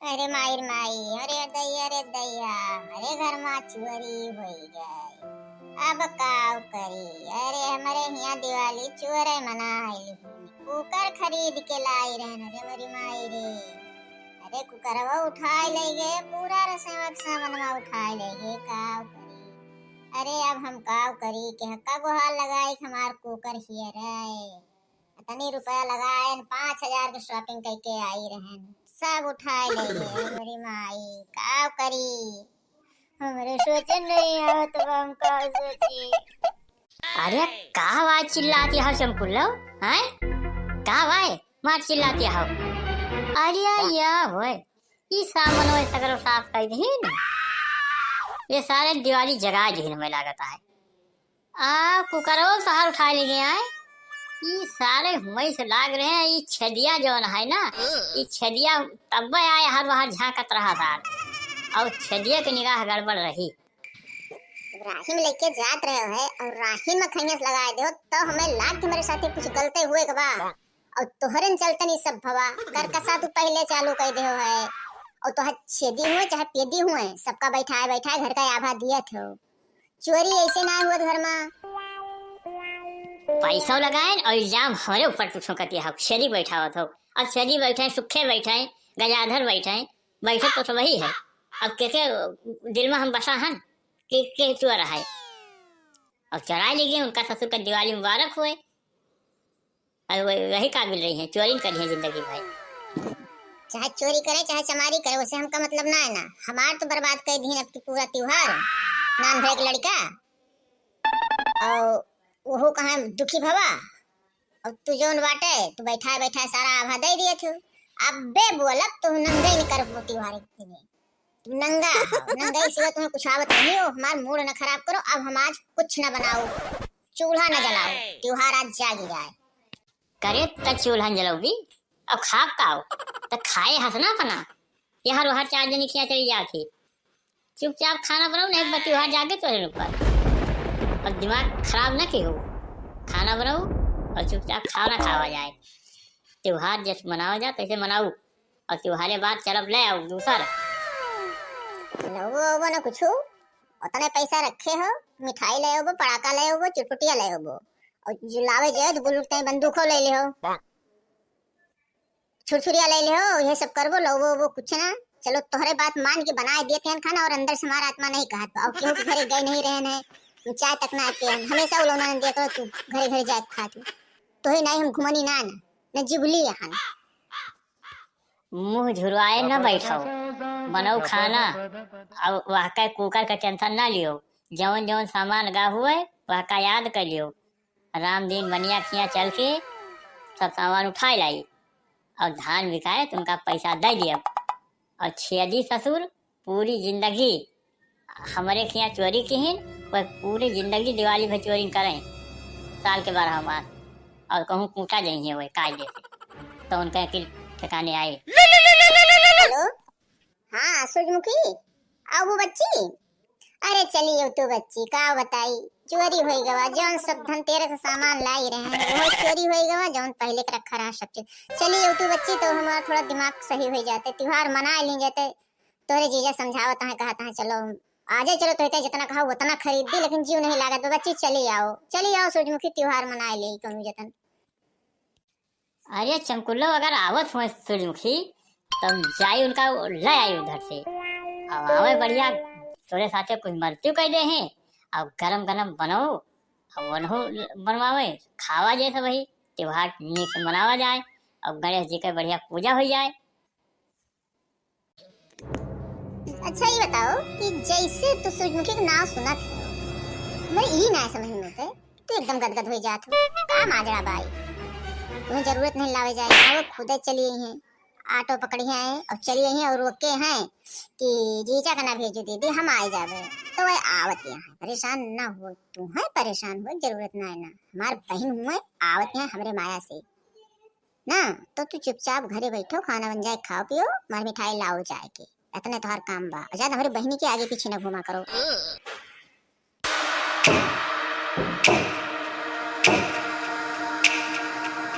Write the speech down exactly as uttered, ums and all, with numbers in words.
अरे माई रे माई, अरे दैया रे दैया, हमरे घर मा चोरी होइ गए। अब काव करी? अरे हमरे हियाँ दिवाली चोरे मनाइल। कुकर खरीद के लाई रहन। अरे मोरी माई रे, अरे कुकरवा उठाइ लइ गए, पूरा रसेवा के सामनवा उठाइ लइ गए। काव करी? अरे अब हम काव करी? केहका गोहार लगाई कि हमार कुकर हियरे। अतनी रुपया लगाएन, पाँच हजार के shopping कइके आई रहन, सब उठाइ लइ गए। मोरी माई, काव करी? हमरे सोचे नहीं आवत बा, हम का सोची? अरे का आवाज चिल्लाती हो चमकुल्लो? हैं? का आवाज मार चिल्लाती हो? अरे या होए, ई सामनवा सगरो साफ कइ दिहिन। ये सारे दिवाली जगाइ दिहिन, हमें लागत है। आ, कुकरवा सहर उठाइ लइ गए आए। ई सारे हुवई से लाग रहे हैं, ई छेदिया जौन है ना, ई छेदिया तब्बे आए हर बाहर झाँकत रहा था। और छेदिया के निगाह गड़बड़ रही। राही में लइके जात रहे हो है और राही में खइयस लगाइ देहो, तो हमें लाग के हमरे साथे कुछ गलते हुए के बा। और तोहरे न चलतन ई सब भवा, करकसा तू पहिले चालू कइ देहो है। और तोहर छेदी हुए चाहे पेदी हुए, सबका बैठाए बैठाए घर का आभा दियत हो। चोरी ऐसे ना हुआ घर मा। पैसा लगाएन और इल्जाम हमरे ऊपर तू ठोकतिया हो, छेदी बैठावत हो। अब छेदी बैठे, सुखे बैठे, गजाधर बैठे, बैठे तो सब वही है। अब के के दिल मा हम बसा हन कि के चोर है। अब चोराइ लइ गए, उनका ससुर का दिवाली मुबारक हुए। अब वही, वही काबिल रही हैं, चोरी न करी हैं जिंदगी भर। चाहे चोरी करे, चाहे चमारी करे, उसे हमका मतलब ना है ना। हमार तो बर्बाद कइ दिहिन अब की पूरा त्योहार, नान भरे के लड़का। और ओहू कहाँ दुखी भवा, और तू जौन बाटे, तू बैठाए बैठाए सारा आभा दइ दिए थे। अब्बे बोलब तो नंगे न करबो त्योहार के दिने। तुम नंगा हो, नंगई सिवा तुम्हें कुछ आवत नहीं हो। हमार mood न खराब करो, अब हम आज कुछ न बनाओ, चूल्हा न जलाओ, त्योहार आज जाग जाए। करे त चूल्हा न जलौबी, अब खाब का हो? त खाए हंसना अपना, यहाँ रोहर चार जनी खिया चली जात ही। चुपचाप खाना बनाओ, नहीं बत्ती वहाँ जाके तोरे ऊपर। अब दिमाग खराब न की हो, खाना बनाओ और चुपचाप खाना खावा जाए। त्योहार जैसे मनावा जाए तैसे मनाओ, और त्योहारे बाद चलब ले आओ दूसर। लउबो उबो न कुछ, उतने पैसा रखे हो, मिठाई ले उबो, पड़ाका ले उबो, चुटपुटिया ले उबो, और जो लावे जाए तो बुल्लू के बंदूको ले ले हो। छुरछुरिया ले ले हो, ये सब करबो, लउबो उबो कुछ ना। चलो तोहरे बात मान के बनाए दिए थे खाना, और अंदर से हमारा आत्मा नहीं कहत बा। और केहू के घरे गए नहीं रहन है, चाय तक ना आते हैं, हमेशा उलौना न दिया करो तू, घरे घरे जाए खात। तो ही नहीं हम घुमनी ना ना, न जिबली यहाँ। मुँह झुरवाए न बैठो, बनाओ खाना, और वह के कुकर का tension ना लियो, जौन जौन सामान गा हुए वह का याद कर लियो। राम दिन बनिया खिया चल के सब सामान उठाए लाई और धान बिकाए तो उनका पैसा दे दिया। और छेदी ससुर पूरी जिंदगी हमरे खिया चोरी किहिन, वह पूरी जिंदगी दिवाली भर चोरी करें, साल के बारह मास, और कहूँ कूटा जाइए वह कायदे से, तो उनका अकिल ठिकाने आए। हेलो, हाँ सूरजमुखी, आओ वो बच्ची, अरे चली आओ तू बच्ची, का बताई, चोरी होई गवा, जौन सब धनतेरस के सामान लाई रहे हैं, वो चोरी होई गवा, जौन पहले के रखा रहा सब चीज। चली आओ तू बच्ची, तो हमारा थोड़ा दिमाग सही हो जाते, त्योहार मना ली जाते। तोरे जीजा समझावत हैं, कहत हैं, चलो आजे चलो, तो जितना कहा उतना खरीद दी, लेकिन जीव नहीं लागत बा बच्ची, चली आओ, चली आओ सूरजमुखी, त्योहार मना ले कौनो जतन। अरे चमकुल्लो, अगर आवत हुए सूरजमुखी, तब जाई उनका ले आई उधर से। अब आवे बढ़िया, तोरे साथे कुछ मर्त्यु कह दे हैं, अब गरम गरम बनाओ, अब वनहु बनवावे, खावा जैसे वही, त्योहार नीक से मनावा जाए, अब गणेश जी के बढ़िया पूजा हो जाए। अच्छा ये बताओ कि जैसे तू सूरजमुखी के नाव सुनत है, मैं ई ना समझ में होते, तू एकदम गदगद हो जात हो। का माजरा बाई? तुम्हें जरूरत नहीं लावे जाए, वो खुदे चली आई हैं, ऑटो पकड़ी हैं और चली आई हैं और रोके हैं कि जीजा का ना भेजो दीदी, हम आए जावे। तो वह आवत यहाँ, परेशान ना हो, तू है परेशान हो, जरूरत ना है ना, हमार बहन हुए आवत यहाँ हमरे माया से। ना, तो तू चुपचाप घरे बैठो, खाना बन जाए, खाओ पियो, मार मिठाई लाओ जाए के। इतने तोहार काम बा। ज्यादा हमरे बहिनी के आगे पीछे ना घूमा करो।